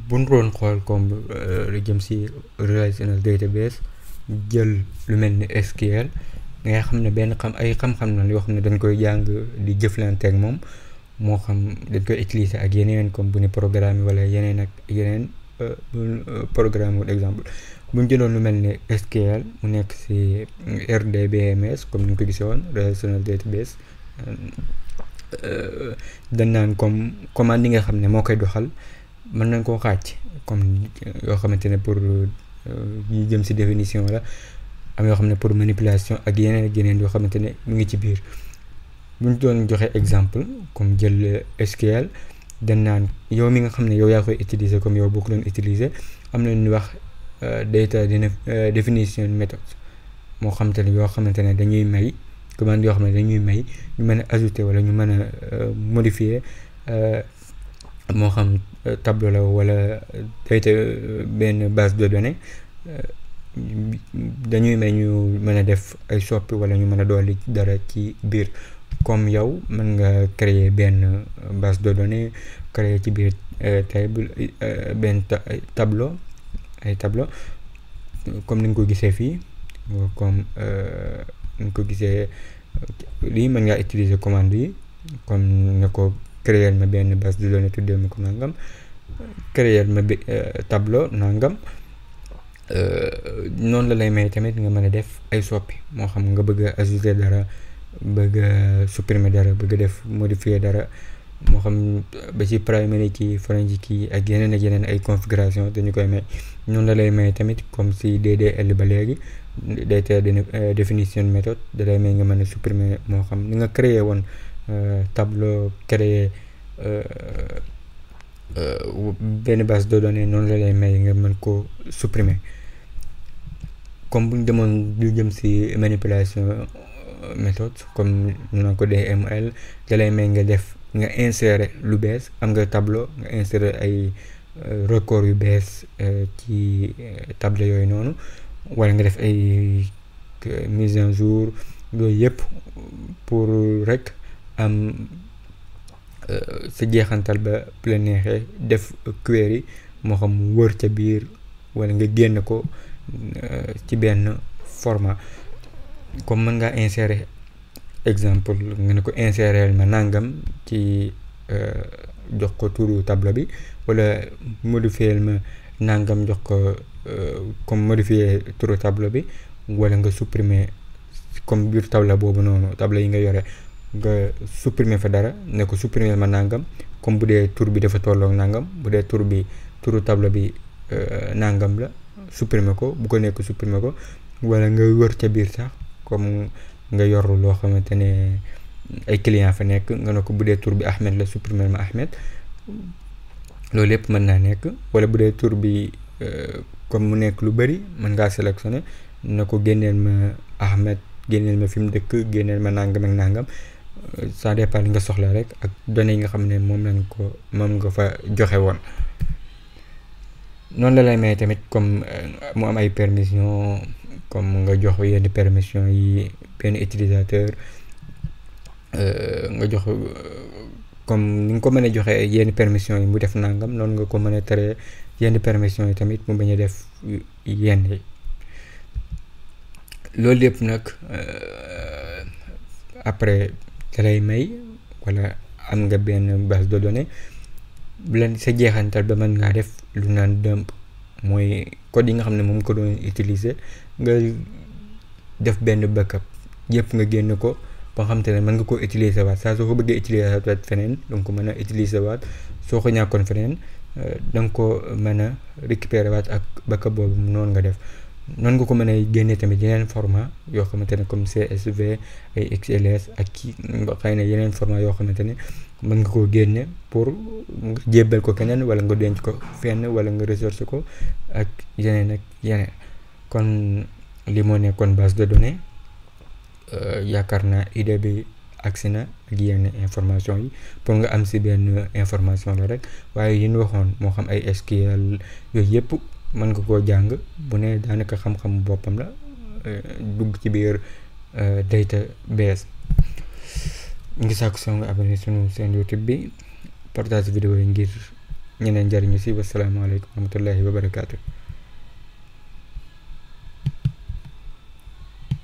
bu ñu doon xool comme lu jëm si relational database jël lu mel ni SQL nga xam ne benn ay xam-xam na yoo xam ne dañ koy jàng di jëflante ak moom moo xam dañ koy utiliser ak yeneen comme bu ni programme wala yeneen ak yeneen programme wala exemple bu ñu jëloon lu mel ni SQL mu nekk si RDBMS comme ni ñu ko gisee woon relational database dañ naan comme commande yi nga xam ne moo koy doxal mën nañ koo xaaj comme yoo xamante ne pour ñu jëm si définition la am yoo xam ne pour manipulation ak yeneen yoo xamante ne mu ngi ci biir bu ñu doon joxe exemple comme jël SQL dañ naan yow mi nga xam ne yow yaa koy utiliser comme yow boo ko doon utiliser am na ñuy wax data definition method moo xamante ne yoo xamante ne dañuy may commande yoo xam ne dañuy may ñu mën a ajouter wala ñu mën a modifier moo xam tableau la wala data benn base de données dañuy may ñu mën a def ay soppi wala ñu mën a dolli dara ci biir comme yow mën nga créer benn base de données créer ci biir table benn tableau ay tableau comme ni nga ko gisee fii comme ni nga ko gisee lii mën ngaa utiliser commande yi comme nga ko créer ma benn base de données tuddee ma ko nangam créer ma tableau nangam noonu la lay may tamit nga mën a def ay soppi moo xam nga bëgg a ajouter dara bëgg a supprimer dara bëgg a def modifier dara moo xam ba ci primary key foreign key ak yeneen ay configuration dañu koy may noonu la lay may tamit comme si DDL ba léegi data definition method da lay may nga mën a supprimer moo xam ni nga créer woon tableau créer benn base de données noonu la lay may nga mën ko supprimer comme bu ñu demoon lu jëm si manipulation méthode comme ñu naan ko DML da lay may nga insérer lu bees am nga tableau nga insérer ay record yu bees ci tableau yooyu noonu wala nga def ay mise en jour yooyu yëpp pour rek am sa jeexantal ba bu la neexee def query moo xam mu wër ca biir wala nga génn ko ci benn format comme mën ngaa insérer exemple nga ne ko insérer ma nangam ci jox ko turu tableau bi wala modifier ma nangam jox ko comme modifier turu tableau bi wala nga supprimer comme biir tableau boobu noonu tableau yi nga yore nga supprimer fa dara ne ko supprimer ma nangam comme bu dee tur bi dafa tolloog nangam bu dee turu tableau bi nangam la supprimer ko bu ko nekk supprimer ko wala nga wër ca biir sax comme nga yor loo xamante ne ay client fa nekk nga ne ko bu dee tur bi Ahmed la supprimer ma Ahmed loolu yëpp mën naa nekk wala bu dee tur bi comme mu nekk lu bari mën ngaa sélectionner na ko génneel ma Ahmed génneel ma fi mu dëkk génneel ma nangam ak nangam ça dépend li nga soxla rek ak données yi nga xam ne moom nga fa joxe woon. noonu la lay may tamit comme mu am ay permission comme nga jox yenn permission yi benn utilisateur nga jox comme ni nga ko mën a joxe yenn permission yi mu def nangam noonu nga ko mën a tere yenn permission yi tamit mu bañ a def yenn yi loolu yëpp nag après da lay may wala am nga benn base de données bu leen sa jeexantal ba mën ngaa def lu naan dump mooy code yi nga xam ne moom ko doon utiliser nga def benn backup yëpp nga génn ko ba nga xam te ne mën nga koo utiliser waat saa soo ko bëggee utiliser waat feneen donc ko mën a utiliser waat soo ko ñàkkoon feneen danga ko mën a récupérer waat ak backup boobu noonu nga def noonu nga ko mën a génne tamit yeneen format yoo xamante ne comme CSV ay XLS ak xëy na yeneen format yoo xamante ne mën nga koo génne pour nga jébbal ko keneen wala nga denc ko fenn wala nga recherche ko ak yeneen kon li moo nekkoon base de données yaakaar naa idée bi agsi na ak yenn information yi pour nga am si benn information la rek waaye yi ñu waxoon moo xam ay SQL yooyu yëpp mën nga koo jàng bu ne daanaka xam-xam boppam la dugg ci biir database ngi sàkku soo nga abonné sunu seen YouTube bi partage vidéo yi ngir ñeneen jariñu si. Wasalaamaaleykum wa rahmatullahi wa barakaatu.